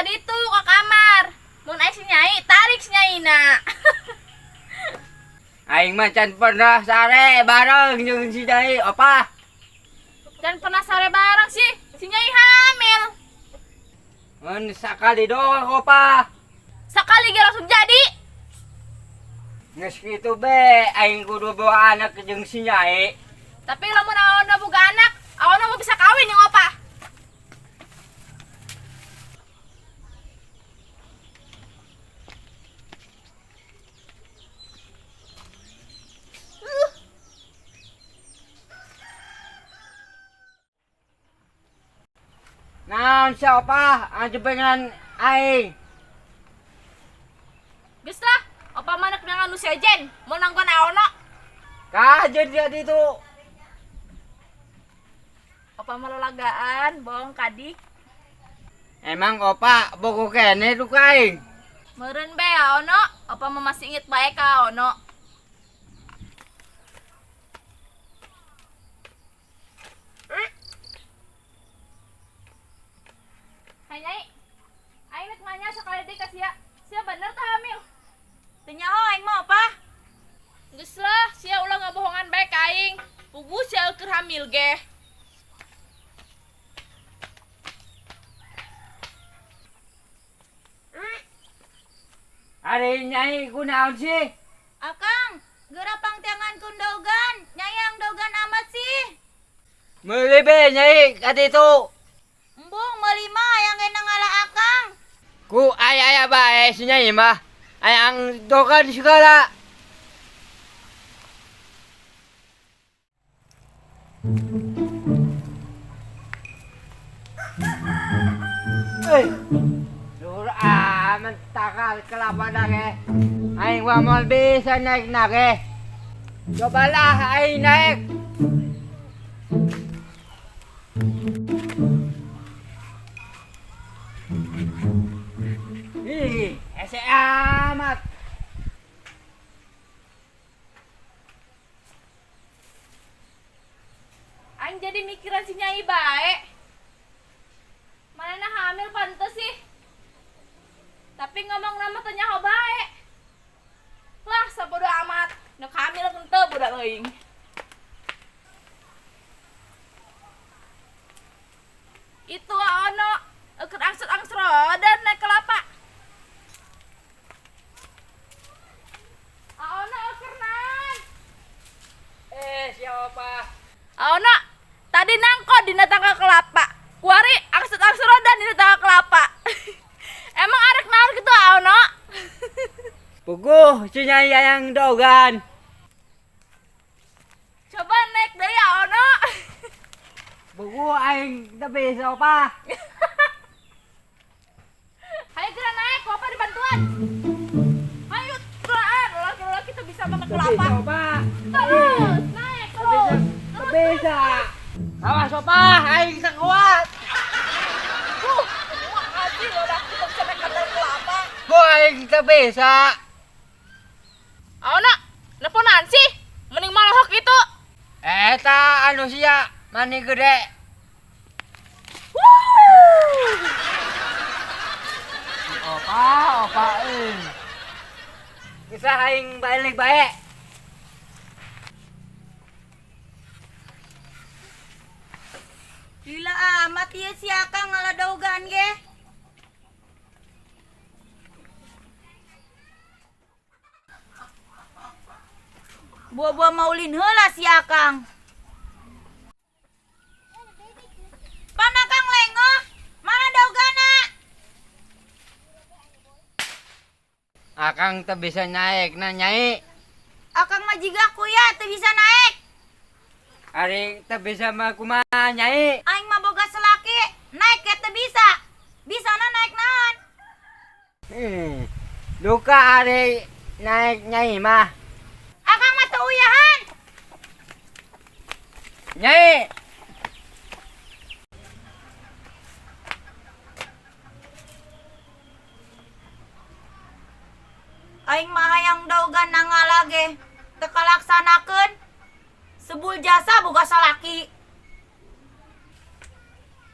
ditu ka kamar. Mun aya si Nyai, tarik si Nyaina. Aing mah can pernah sare bareng jeung si Nyai, Opa. Can pernah sare bareng sih, si Nyai hamil. Mun sakali doang, Opa. Sekali ge langsung jadi. Geus kitu be, aing kudu bawa anak jeung si Nyai. Tapi lamun awana boga anak, awana mau bisa kawin jeung Opa. Naon si Opa, anu pengen aing. Geus lah, Opa mah nek neangan nu sejen, mau nanggon aona. Kajeun dia ditu. Opa mah lalagaan, bohong kadik. Emang Opa bogo kene tuh ka aing. Meureun be aono, Opa mah masih inget bae ka aono. Hai Nyai, aing rek nanya sekali deui ka sia. Sia bener tah hamil? Teu nyaho aing mah, Opa. Geus lah, sia ulah ngabohongan bae ka aing. Puguh sia keur hamil ge. Ari Nyai kunaon sih? Akang, geura pangtiangan dogan. Nyai yang dogan amat sih. Meuli be Nyai ka ditu. Embung meuli mah hayang ge ngala akang. Ku aya-aya bae si Nyai mah. Hayang dogan segala. Eh, luhur amat takal kelapa nage. Aing mah moal bisa naik nage. Cobalah aing naik. Ih, hese amat. Aing jadi mikiran si Nyai bae. Manehna hamil pantes sih. Tapi ngomong nama teu nyaho bae. Lah, sabodo amat. Nek hamil henteu budak euing. Itu aono keur angsur-angsur dan naik kelapa. Aono keur naon? Eh, siapa? Aono, tadi nangko dina tangkal kelapa. Kuari angsur-angsur dan dina tangkal kelapa. Emang arek naon gitu aono? Puguh si Nyai hayang dogan. Coba naik deui aono. Puguh aing teu bisa, Opa. Hayo geura naik, ku Opa dibantuan. Hayo geuraan, laki-laki tuh bisa makan Teu kelapa. bisa, Opa. Terus naik Teu bisa. terus. Teu Terus. bisa. Awas Opa, aing teu kuat. Semua haji lelaki tuh bisa naik tangkal kelapa. Ku aing teu bisa. Aono, neponan sih? Mending malohok itu. Eta anu sia mani gede. Opa, opa euy. Bisa aing balik bae. Lila amat ieu si Akang ngaladogan ge. Buah-buah maulin heula si Akang. Pan Akang lengoh, mana dogana? Akang teu bisa naik na Nyai. Akang mah jiga kuya teu bisa naik. Ari teu bisa mah kumaha Nyai? Aing mah boga salaki, naik ge teu bisa. Bisana naik naon? Duka ari naik Nyai mah. Akang mah teu uyahan. Nyai. Aing mah hayang dogan nangala ge teu kalaksanakeun. Sebul jasa boga salaki.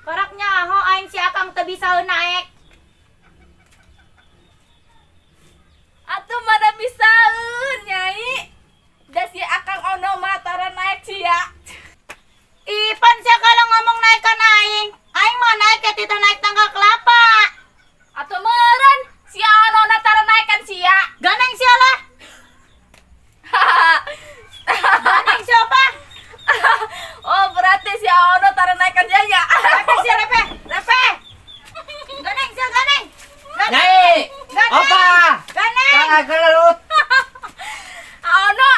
Karak nyaho aing si Akang teu bisa naek. Pan sia kalau ngomong naikkan aing. Aing mah naik ke tita naik tangga kelapa. Atau meren si Ono tara naikkan sia. Ganeng sia lah. Ganeng siapa? Oh, berarti si Ono tara naikkan dia ya. Repe sia repe, repe. Ganeng sia ganeng. Ganeng. Nyai! Ganeng. Opa! Ganeng. Jangan kelerut. Ono,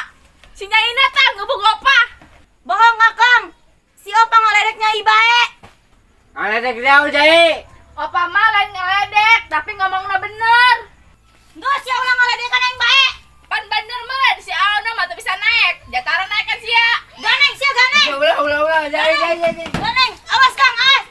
si Nyaina tah ngebug opa. Bohong akang. Si Opa ngaledek Nyai bae. Ngaledek jauh, Nyai. Opa mah lain ngeledek, tapi ngomongnya bener. Geus sia ulah ngaledekan aing bae. Pan bener mah si Ono mah teu bisa naik. Jatara naikkan sia. Ganeng sia ganeng. Ulah, ulah, ulah. Nyai, nyai, nyai. Ganeng, awas Kang, awas.